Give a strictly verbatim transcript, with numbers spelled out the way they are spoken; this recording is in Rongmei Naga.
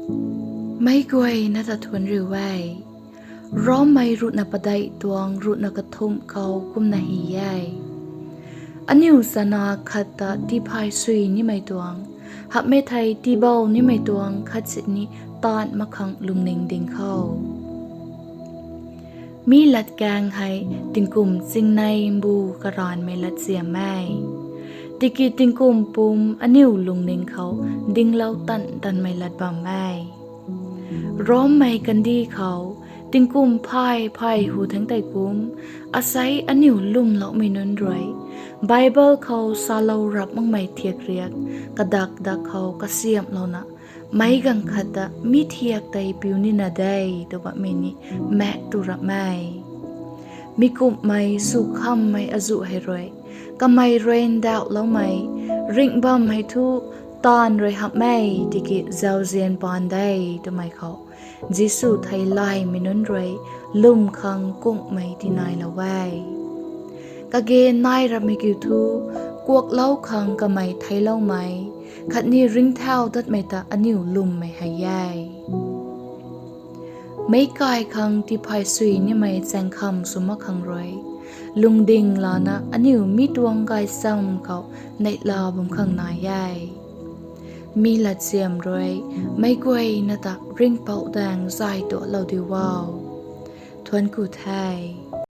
Meic guayna ta thuanc riu e. Rommei ruhna padeih tuang ruhna kathumh khou kumna hy e: Aniu chana khat ta tiiphay sui nimei tuang, hamhmei thei tiibou nimei tuang khatsini taanv mak khang lungning ding kho. Mi latkaeng hei tingkum chingnei mbu karanvmei latsiam e, tiki tingkum pum aniu lungning khou dinglou tan tanmei lat bam e. Rommei kandih khou tingkum phay phay hu thangc tei kum, asei aniu lwmloumei nunc rui Bible khou salou rap makmei thiak riak kadak dak khou kasiamhlouna, meic ganv khat ta mi thiak tei piu nina de tw bammei ni maek tu rap e. Mi kumhmei sw khammei azuh hei rui, kamei rui ndauhloumei, ringh bam hei thu taanv rui hamh e, tiki zauzian paan de twmei khou Jisu theilaymei nunc rui lwm khang kunghmei tinailou e. Kage nai rapmei kiu thu, kuaklou khang kamei theicloumei khatni ringcthau datmei ta aniu lwmmei hei e. Meic kai khang tiiphay sui nimei chaengkham sw mak khang rui, lungding lana aniu mi tuang gaychamv khou neihla bam khang nai e. Mi latsiam rui meic guayna ta ringhpouc daeng zay tualou diu o. Thuanc ku the.